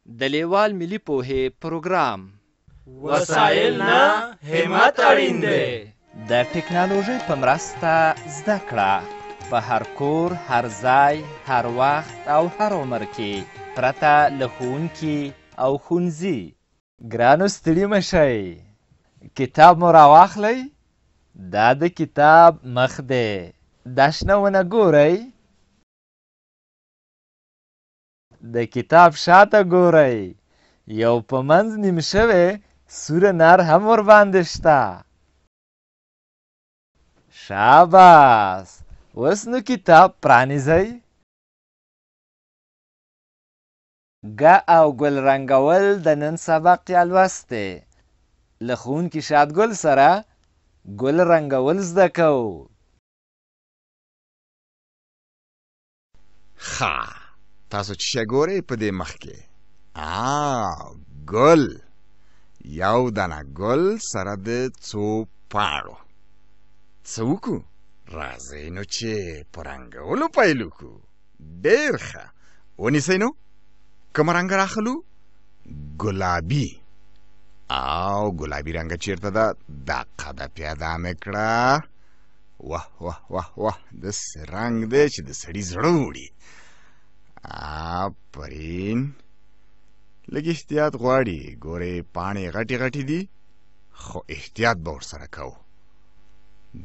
د لیوال ملي پوهې پروګرام. وسایل نه، همت اړین دی. د ټکنالوژۍ په مرسته زده کړه په هر کور، هر ځای، هر وخت او هر عمر کې، پرته له ښوونکي او ښوونځي. ګرانو ستړي مه شئ، کتاب مو راواخلئ. دا د کتاب مخ دی. دا شنه ونه ګورئ؟ د کتاب شاته ګورئ، یو په منځ نیم شوی سور انار هم ورباندې شته. شاباس، اوس نو کتاب پرانیزئ. ګ او ګل رنګول د نن سبق یا لوست دی. له ښوونکي شادګل سره ګل رنګول زده کوو. ښه، تاسو څه شی ګورئ په دې مخ کې؟ ګل، یو دانه ګل سره د څو پاڼو. څه وکړو؟ راځئ نو چې په رنګولو پیل وکړو. ډېر ښه، ونیسئ نو. کوم رنګ راخلو؟ ګلابي. او ګلابي رنګ چیرته ده؟ دقه ده، پیدا مې کړه. واه واه واه واه، داسې رنګ دی چې د سړي زړه وړي. آفرین، لږ احتیاط غواړي. ګورئ پاڼې غټې غټې دي، خو احتیاط به ورسره کوو.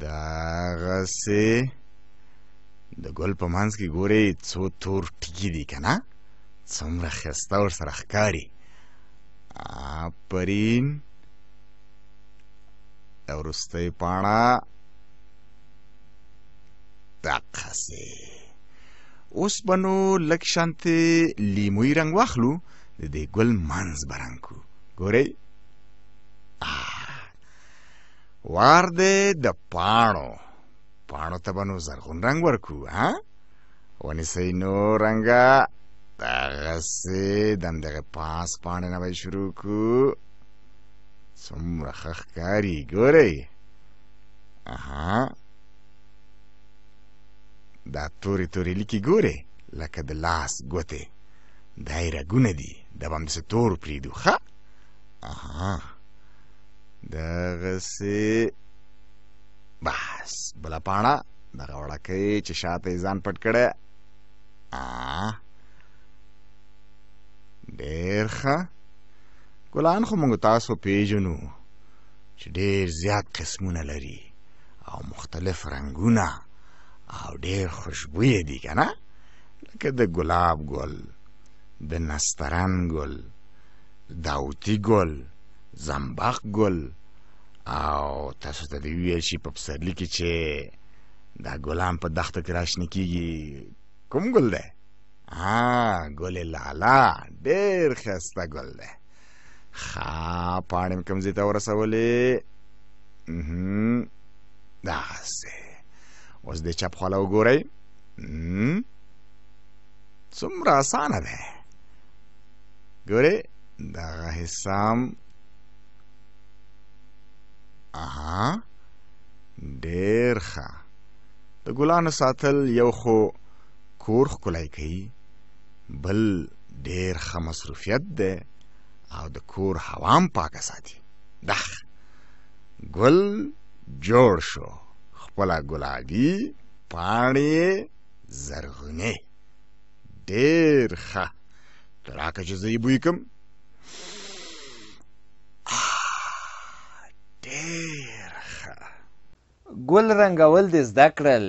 دغسې د ګل په منځ کې ګورئ څو تور ټکي دي که نه، څومره ښایسته ورسره ښکاري. آفرین، د وروستۍ پاڼه دقسې. اوس به نو لږ شانتې لیمويي رنګ واخلو، د دې ګل منځ به رنګ کړو. ګورئ، وار دی د پاڼو. پاڼو ته به نو زرغون رنګ ورکړو. ها، ونیسئ نو رنګه، دغسې د همدغې پاس پاڼې نه به یې شروع کړو. څومره ښه ښکاري، ګورئ. اها، دا تورې تورې لیکې ګورئ، لکه د لاس ګوتې، دا یې رګونه دي. دا به همداسې تور پرېږدو. ښه، اها، دغسې. بس، بله پاڼه، دغه وړکۍ چې شاته یې ځان پټ کړی. ډېر ښه. ګلان خو موږ تاسو پیژنو چې ډېر زیات قسمونه لري او مختلف رنګونه او ډېر خوشبویه دي که نه، لکه د ګلاب ګل، د نسترن ګل، داوتي ګل، زنبق ګل. او تاسو ته دې وویل شي په پسرلي کې چې دا ګلان په دښتو کې راشنه کېږي، کوم ګل دی؟ ګل لاله، ډېر ښایسته ګل دی. ښه، پاڼې مې کوم ځای ته ورسولې؟ داسې. اوس دې چپ خواله وګورئ، څومره اسانه دی. ګورئ دغه حصه هم. اها، ډېر ښه. د ګلانو ساتل یو خو کور ښکلی کوي، بل ډېر ښه مصروفیت دی او د کور هوا هم پاکه ساتي. دخ ګل جوړ شو، خپله ګلابي پاڼې یې زرغونې. ډېر ښه، ته راکه چې زه یې بوی کړم. ډېر ښه. ګل رنګول دې زده کړل،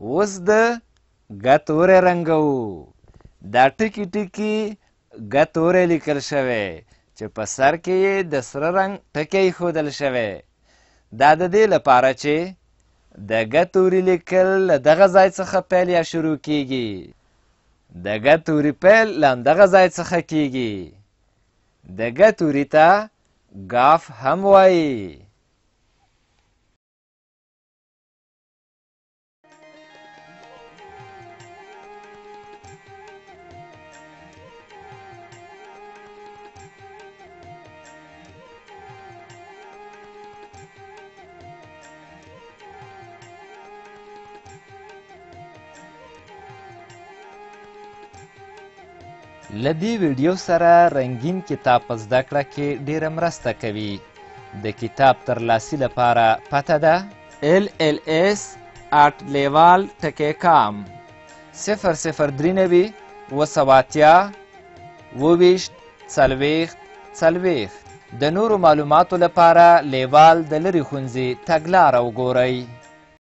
اوس د ګ توری رنګوو. دا ټکي ټکي ګ توری لیکل شوی چې په سر کې یې د سره رنګ ټکی ایښودل شوی. دا د دې لپاره چې د ګ توري لیکل له دغه ځای څخه پیل یا شروع کیږي. د ګ توري پیل له همدغه ځای څخه کیږي. د ګ توري ته ګاف هم وایي. له دې ویډیو سره رنګین کتاب په زده کړه کې ډیره مرسته کوي. د کتاب ترلاسي لپاره پته ده lls@lewal.com 0093 780 27 40 40. د نورو معلوماتو لپاره لیوال د لرې ښونځي تګلاره وګورئ.